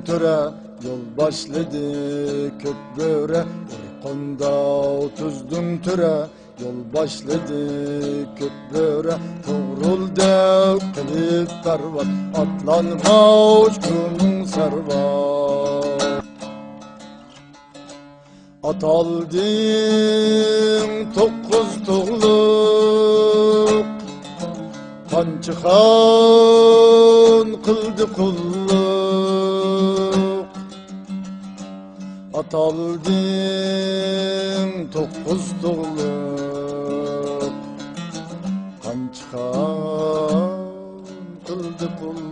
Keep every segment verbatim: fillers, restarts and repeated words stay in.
تۆرە، يول باشلىدى كۆك بۆرە، ئۇرقۇندا تۈزدۈڭ تۆرە، يول باشلىدى كۆك بۆرە، توغرۇل دەپ قىلىپ پەرۋاز، ئاتلانغاچ كۈنۈڭ سەرۋاز. ئاتالدىڭ توققۇز تۇغلۇق، قانچە خان قىلدى قۇللۇق. ئاتالدىڭ توققۇز تۇغلۇق، قانچە خان قىلدى قۇللۇق.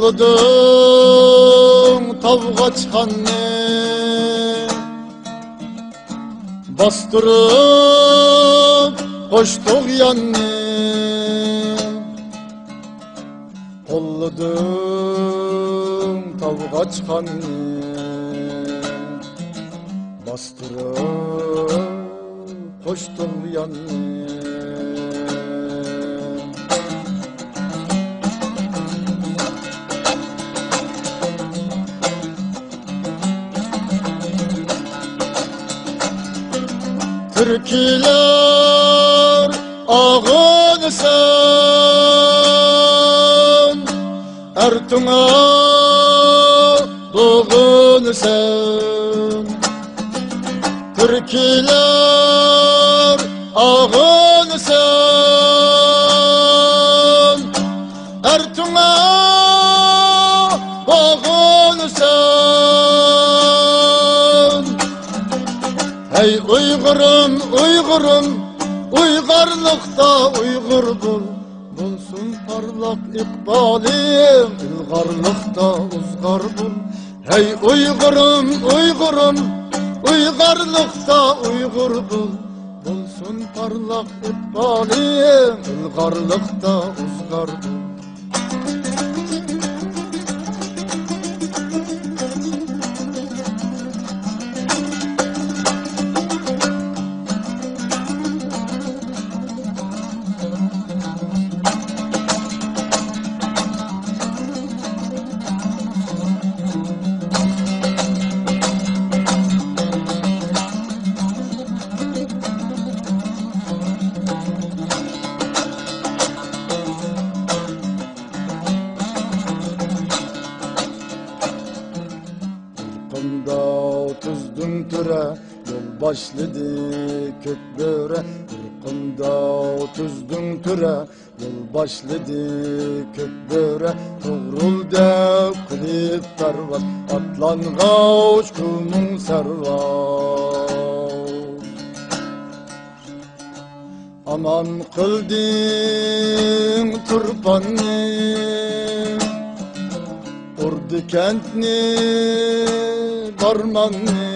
قوللىدىڭ تاۋغاچخاننى، باستۇرۇپ قوشتۇق ياننى. قوللىدىڭ تاۋغاچخاننى، باستۇرۇپ قوشتۇڭ ياننى. تۈركىيلەر ئاغىنىسەن، ئەرتۇڭا بوغۇنىسەن. تۈركىيلەر ئاغىنىسەن، ئەرتۇڭا بوغۇنىسەن. ھەي ئۇيغۇرۇم، ئۇيغۇرۇم، ئۇيغارلىقتا ئۇيغۇر بول. بولسۇن پارلاق ئىقبالىڭ، ئىلغارلىقتا ئۇزغار بول. ھەي ئۇيغۇرۇم، ئۇيغۇرۇم، ئۇيغارلىقتا ئۇيغۇر بول. بولسۇن پارلاق ئىقبالىڭ، ئىلغارلىقتا ئۇزغار بول. قۇمدا تۈزدۈڭ تۆرە، يول باشلىدى كۆك بۆرە. بىر قۇمدا تۈزدۈڭ تۆرە، يول باشلىدى كۆك بۆرە. توغرۇل دەپ قىلىپ پەرۋاز، ئاتلانغاچ كۈنۈڭ سەرۋاز. ئامان قىلدىڭ تۇرپاننى، ئۇردى كەنتنى، بارماننى،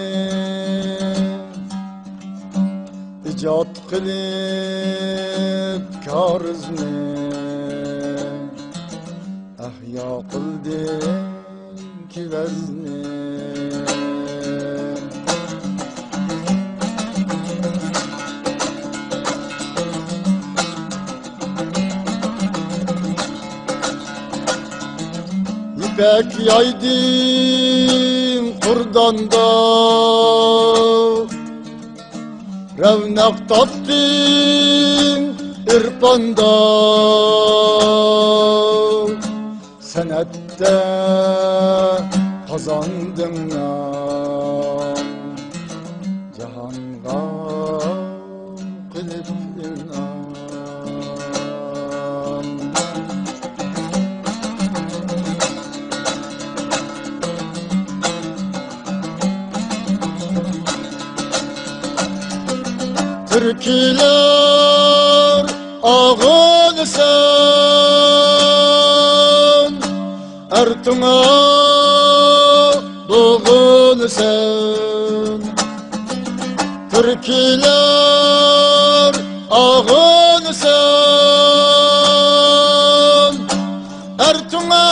ئىجاد قىلىپ كارىزنى، ئەھيا قىلدىڭ كېۋەزنى. يىپەك يايدىڭ قۇرداندا، رەۋنەق تاپتىڭ ئېرپاندا. سەنئەتتە قازاندىڭ نام، جاھانغا قىلىپ ئىنئام. تۈركىيلەر ئاغىنىسەن، ئەرتۇڭا بوغۇنىسەن. تۈركىيلەر ئاغىنىسەن، ئەرتۇڭا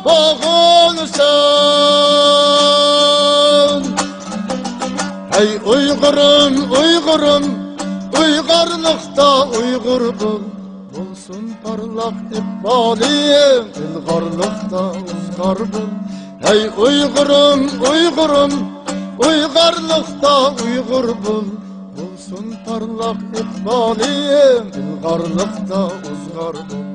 بوغۇنىسەن. ئۇيغۇرۇم، ئۇيغۇرۇم، ئۇيغۇرلۇقتا ئۇيغۇر بول. بولسۇن پارلاق ئىقبالىڭ، ئىلغارلىقتا ئىزغار بول. ھەي ئۇيغۇرۇم، ئۇيغۇرۇم، ئۇيغۇرلۇقتا ئۇيغۇر بول. بولسۇن پارلاق ئىقبالىڭ، ئىلغارلىقتا ئىزغار بول.